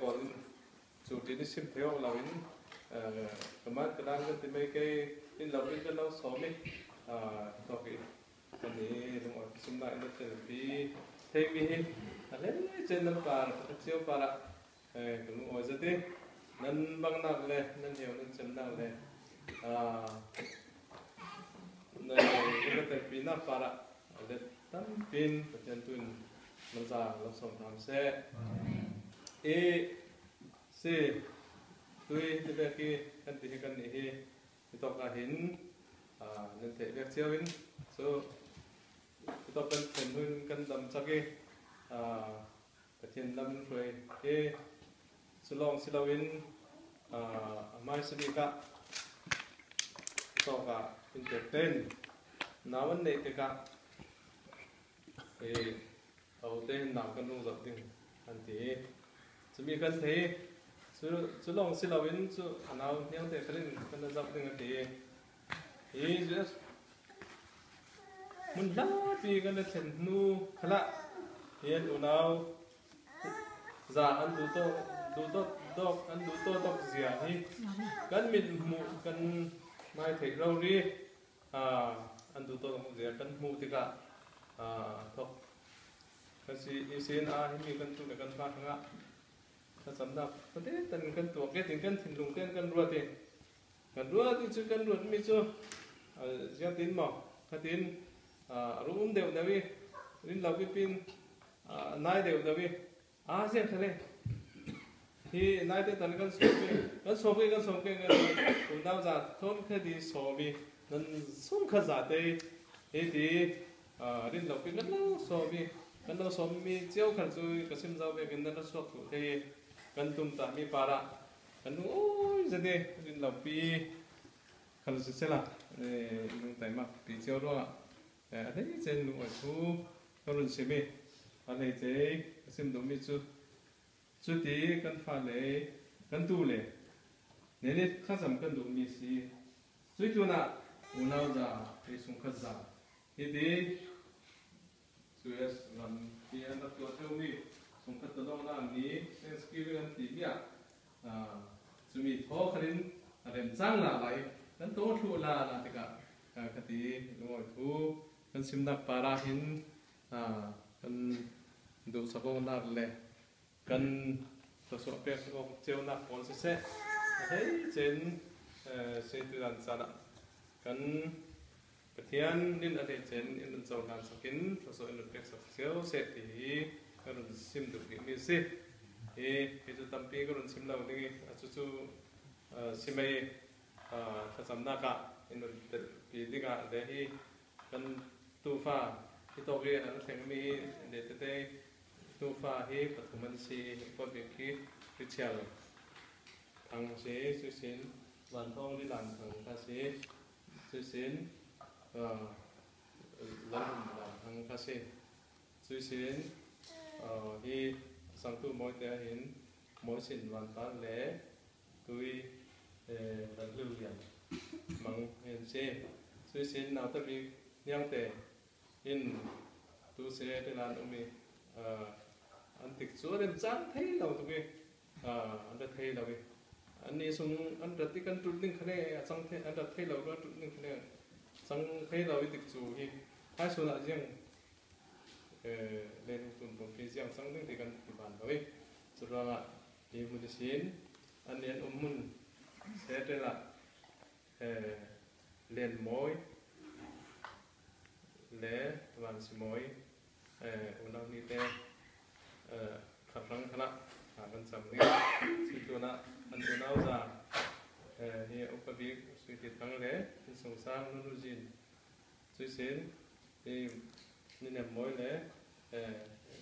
kawl in cu tin i sim thei awk lo in kaman kanan kan ti mei ke in lo in kan lo sawm i thawk i kan i lung sim na in tel pi thei mi hi a hlei chen nan par pakhat cio par ah ka lung awi zati nan bang nak le nan heu nan cem nak le nan ka tel pi nak par ah let tampin Pathian tun nan za lo som hram seh. E si tui ti bek hi kan ti hi kan nih hi hi tawk ah hin nan theih bek cio in so hi tawk kan thlen hun kan dam chak i Pathian lam in hruai hi sulawng si loin a hmaisa ah tawk ah in pek ten nau an neih tikah ho te nau kan rung zoh ding an ti. Cumi kan thei cu cu lawng si loin cu a nau hniang te khalin kan zoh ding a ti. Hi US hmun hlapi kan i thlen hnu khalah hi an unau za an duh to duh to dok an duh to dok zia hi kan mit hmuh kan nai theih lo ri an duh to dok zia kan hmuh tikah thok kan si sin a hi mi kan tu le kan fa hrangah thlacamnak tete tan kan tuak ke tin kan thinlung ten kan ruat i kan ruat i cu kan ruat mi cu ziang tin maw khatin rum deuh deuh i rin lo pipin nai deuh deuh i a ziang khale hi nai te tan kan som ke kan som ke kan som ke kan unau za thon kha di som i nan sung kha za te hi ti rin lo pin kan lo som i kan lo som mi chiao khan chu ka sim zau ve kin nan suak thu te kan tum ta mi para kan nu oi zade rin lo pi khan si sela lung tai ma pi chiao ro a hlei chen lung oi thu ka run sim i a hlei che ka sim duh mi cu cu ti kan fa le kan tu le ne ne thlacam kan duh mi si cui tun ah unau za te sung khat za hi ti US ram ti an rak tuah theu mi sungkhat tadawng ni Thanksgiving an ti mi ah cumi thaw kharin a rem cang la lai kan to thlu la la tikah khati lungoi thu kan simnak para hin kan duh sakong nak le kan thluachuah pek awk ceunak pawl siseh a hei cen seitudan caan ah kan Pathian nin a hlei cen in run cohlan sakin thluachuah in run pek sak cio seh ti hi ka run sim duh rih mi a si. Hi hi cu tampi ka run chim lo ding i a cucu simei thlacamnak ah in run telpi dingah le hi kan tufa hi tawk i an thlengmi le tete tufa hi pathum an si i kawl bik khi Richel Thang si cuisin Van Thawng Lilan Thang kha si cuisin Lalhum Lan Thang kha si cuisin hi sangtu mawi te ahhin Mawi Sin Van Par le Tui Lalhlu Lian Mang an si. Cuisin nauta bik Hniangte in tu se tilan um i an tik cu an cang thei lo tuk i an ra thei lo i an ni sung an rat i kan ṭut ning khane a cang thei an rat thei lo ka ṭut ning khane cang thei lo i tik cu hi hmaisun ah ziang len tun pumpi ziang cang ding ti kan ti ban lo i cu ruangah hi hmun sin an ni an um hmun setel ah Len Mawi le Van Si Mawi unau ni te khatrang khala kan cam ding Sitlun ah an unau za hi upa bik Sui Ti Thang le Insung Sang Nunu Zin Cui Sin hi Ni Nem Mawi le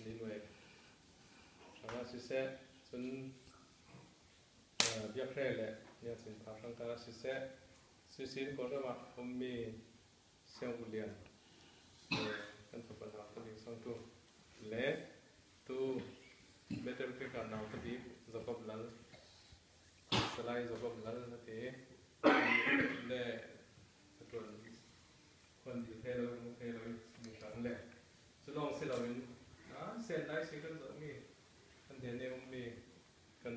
Ni Nuai hrangah siseh cun Biakhre le Niacin Tha hrang ah siseh Suisin Kawlram ah ummi Siangbu Lian kan fapa nau tabik sangtu le tu Bethel Krika nau tabik Jacob Lal Salai Jacob Lal na ti le atuan khuan dil thei lo mu thei lo mi hrang le cu lawng si loin sen lai si kan zohmi kan dene ummi kan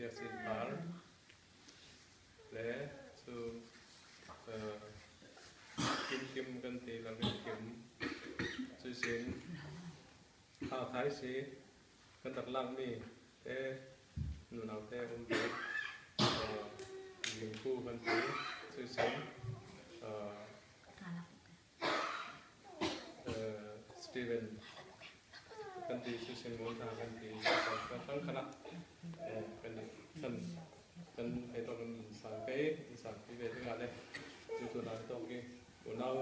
Biakinn par le cu Kimkim kan ti lam in kim cuisin thai si kan rak lakmi te nunau te um bik Zingku kan ti cuisin Steven kan ti cuisin ngun hna kan ti kan khala kan kan kan thei tawk in sang ke sang pi ve dingah le cu tu na tawk i unau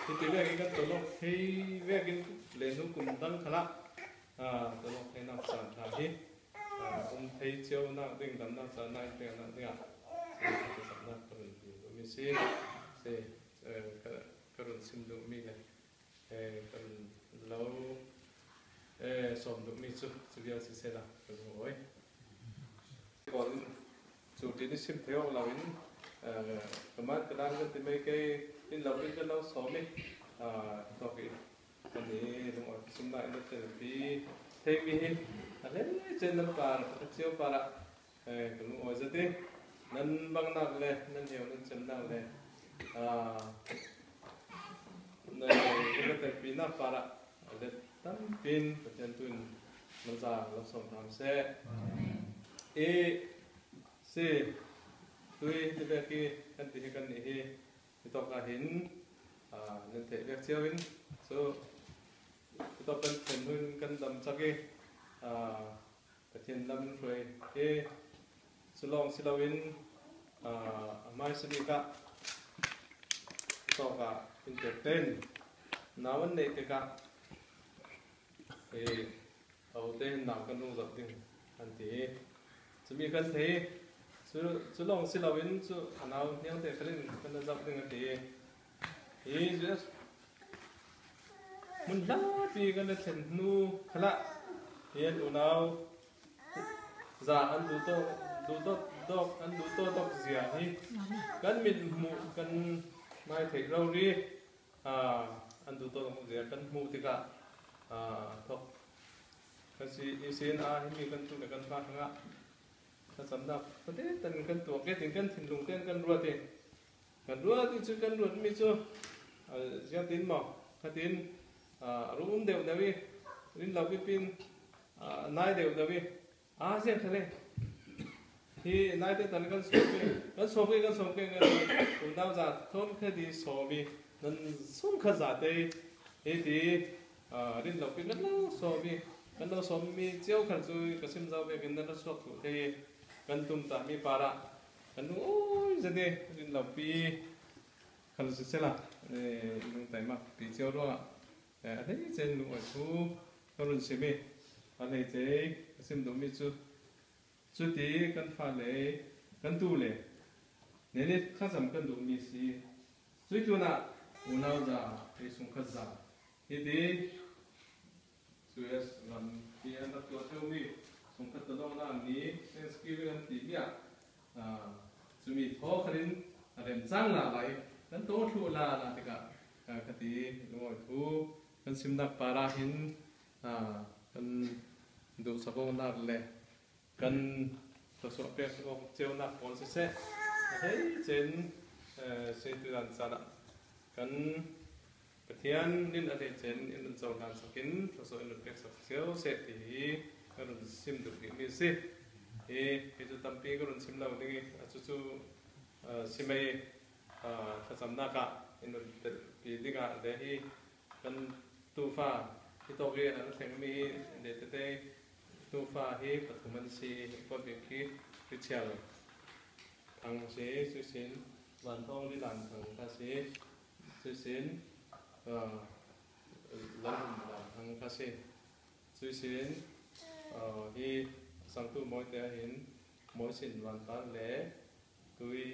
hi ti vekin kan tolok hei vekin le nu kum dang khala tolok hei nak caan tha hi um thei cio nak ding dam nak caan nak pek nak dingah nak ka run mi si se ka run sim duh mi le ka run lo sawm duh mi cu cu vial si se la ka lung oi cu ti ni sim theo lo in kaman kadan kan ti mei ke in lo in kan lo sawm i tok i kan i lung oi sim na in tel pi thei mi hi a hle chen nan par ka chiu para ka lung oi zati nan bang nak le nan heu nan chem nak le na ka tel pi nak para le tam pin Pathian tun nan za lo som hram se e si tui ti bek hi kan ti hi kan nih hi tok ah hin nan theih bek cio in so tok kan then hun kan dam chak i Pathian lam in hruai e sulong siloin mai sabik ah tok ah in pek ten nau an neih tikah e te nau kan rung zoh ding an ti cumi kan thei cu cu lawng si loin cu a nau hniang te khalin kan zoh ding a ti hi mun hlapi kan la thlen hnu khala hian unau za an duh to duh to dok an duh to dok zia hi kan mit hmuh kan mai theih ro ri an duh to dok zia kan hmuh tikah thok kan si isin a himi kan tu le kan fa hanga thlacamnak fate tan kan tuak ke tin kan thinlung ten kan ruat i kan ruat i cu kan ruat mi cu ziang tin maw khatin rum deuh deuh i rin lo pipin nai deuh deuh i a ziang khale hi nai te tan kan som kan som ke kan som ke kan unau za thon kha di somi nan sum kha za te hi ti rin lo pin kan lo somi kan lo somi chiao khan chu ka sim zau ve kin nan suak thu the kan tum ta mi para kan nu oi zade rin lo pi khan su sela lung tai ma pi chiao ro a hlei chen lu oi thu ka run simi a hlei che ka sim du mi chu cu ti kan fa le kan tu le ne ne khazam kan du mi si cui tu na unau za hei sung khat za hi ti US ram ti an rak tuah theu mi sungkhat tadawng ni Thanksgiving an ti mi ah cumi thaw kharin rem cang la lai kan to thlu la la tikah khati lungoi thu kan simnak para hin kan duh sakong nak le kan thluachuah pek awk ceunak pawl siseh hei chen seitudan caan ah kan Pathian nin a hlei chen in run cohlan sakin thluachuah in run pek sak cio seh ti hi ka run sim duh rih mi si. Hi hi cu tampi ka run chim lo ding i a cucu simei thlacamnak ah in run telpi dingah le hi kan tufa hi tawk i an thleng mi le tete tufa hi pathum an si kwa bik khi Richel Thang si cusin Vanthawng Lilan Thang kha si cusin Lalhum Lan Thang kha si cusin hi sangtu mawi te hin Mawi Sin Van Par le Tui